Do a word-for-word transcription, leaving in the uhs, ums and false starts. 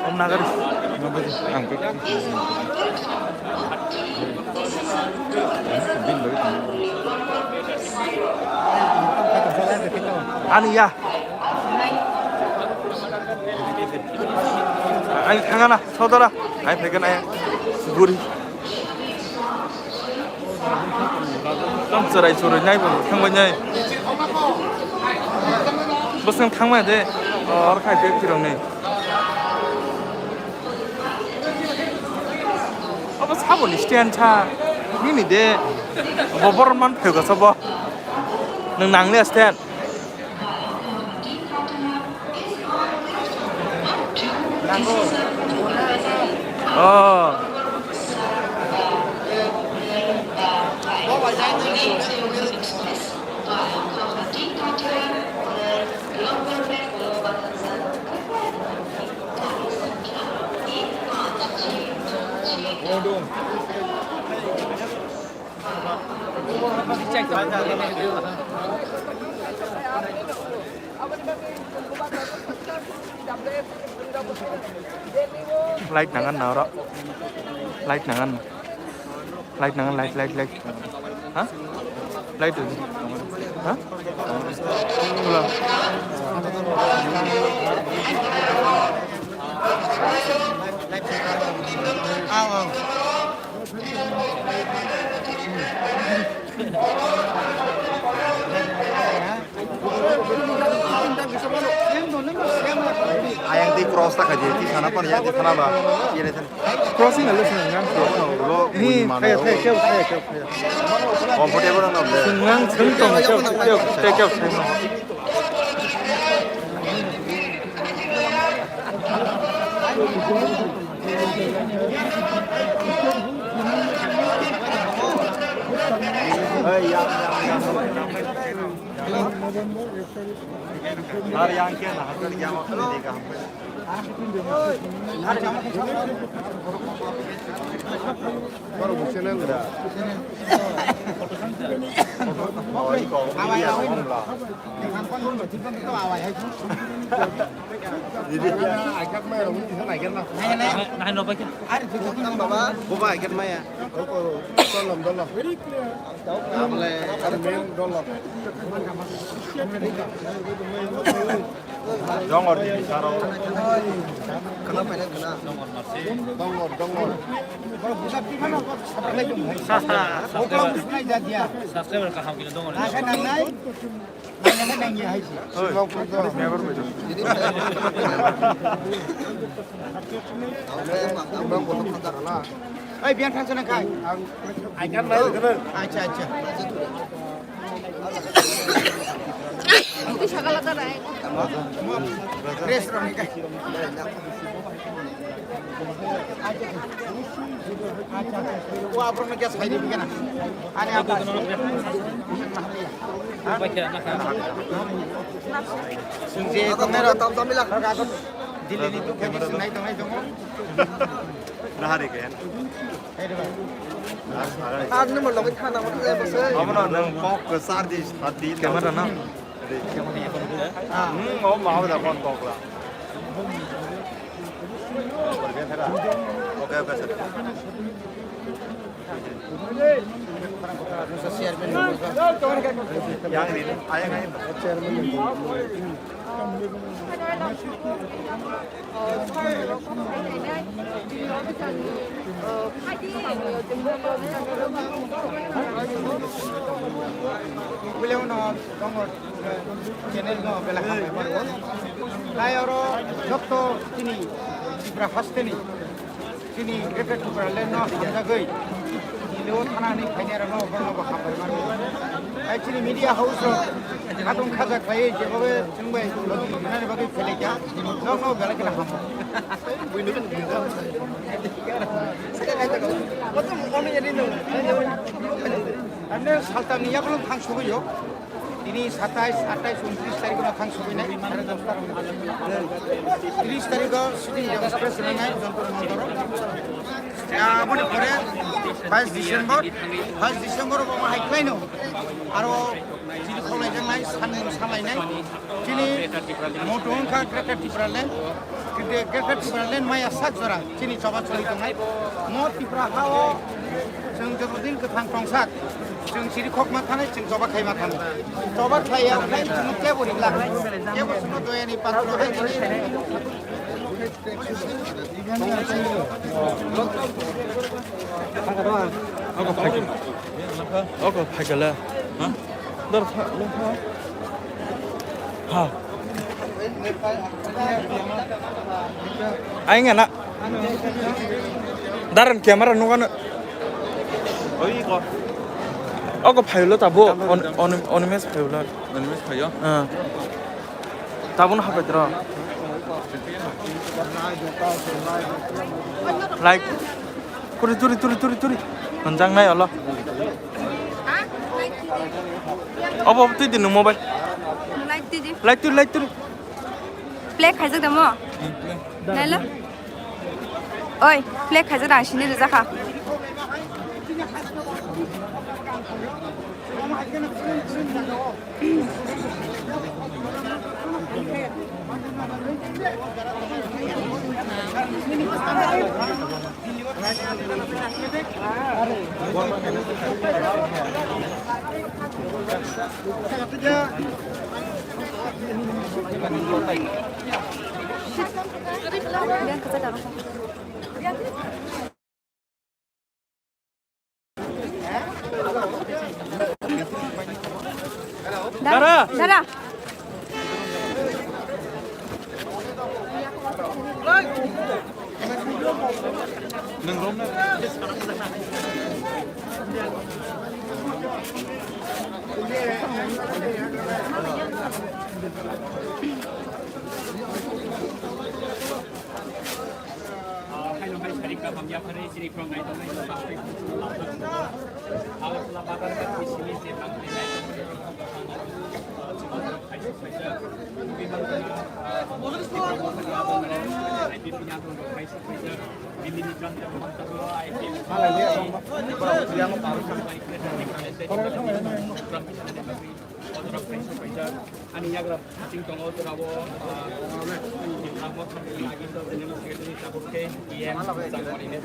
Om Nagari. Ang pe. Ani ya. Ang thangana, sodora. Ang phaikana ya. Guri. Tam chwrai chwrai nai bo thangbai nai. Bwswng thangma de, or khai de tirong ni. Abo sabo ni stand cha. Nini de. Bo bor man phego sabo. Nang nang le stand. Oh. Light nangan na oro. Light nangan. Light nangan, light, light, light. Ha? Light tu. Ha? Tula. Ayang di cross ta kaji, di sana pon ya, di sana ba. Ye le sana. Crossing alo sana ngang. Lo, ni, mana kaya, lo. Kaya, kaya, kaya, kaya. Comfortable na le. Ngang seng tong, kaya, kaya, kaya, kaya, kaya. Har yang kya na, har yang kya na. Baba, baba, ikan maya. Dongor di saro. Kena pede kena. Dongor, dongor. Subscriber kaham kino dongor. Oi, member bai. Oi, biang thang sana kai. Ai kan bai. Acha, acha. Restaurant kai. O aborok no gas khai di bigana. Ani apa? Sungje kamera tam tam bila. Dili ni tu kedi sunai tongai tongo. Nahari ke. Ar ni mo logi thana mo tu jai bose. Amo no nang kok ke sar di, sar di. Camera na. Hmm, oh, mau dah kon kok lah. Okay, okay, sir. Channel no bela hambai mano. Lai oro jotto chini Tripura haste ni chini Greater Tipraland no hamjagwi Leo thana ni khainai rok no borno bo hambai mano. Ai chini media house rok adong khaja khlai je babe chwng bai logi nani bagwi phelaika nok no bela kena ham. Ane saltam ni yakulo thang sugwi yo. Tini satais, atais, untris tarikh no thang sogwi nai. Tris tarikh o sitting demonstration nai Jantar Mantar o. Aboni pore bais December, bais December o bo hai khlai no. Aro chini kholai jang nai, san mung salai nai. Chini moto wngkha Greater Tipraland. Greater Tipraland maya sak jora chini choba choli tongnai. Mo Tripura ha o chwng joto din kwthang tongsak. Chwng chiri khok ma thanai, chwng choba khai ma thanai. Choba khai ya khai chwng kebo ri lak. Kebo chwng doya ni patro hai chini. Ogo phai. Ogo phai gala. Ha? Dor tha, lo tha. Ha. Aing ana. Daran camera nugano. Oi ko. Ogo phaiulo tabo. On, on, on mes phaiulo. On mes phaio. Ah. Tabun hapai dro. Like. Turi, turi, turi, turi, turi. Manjang nai olo. Obo, obo twi di nung mobile. Light twi di. Light twi, light twi. Play khaijak damo? Hmm, play. Nailo. Oi, play khaijak dang sini rijak kha. Dara. Dara. Haino hai sari kaham yaphari chini phrwngnai tongnai no bakti khumchung labthang tongo. Agartala bazar gati simi je bangkhlai nai tongo, chwng borok hai sok phaijak. Bimang jora, ah, I P P ni adong rok hai sok phaijak. Bini ni jantro mantro I P P ni borok yang parok. Ani yagra thaching tongo, jora o, ah, ani Tipra Motha ni agenda general secretary tabuk khe P M Jagmani ni.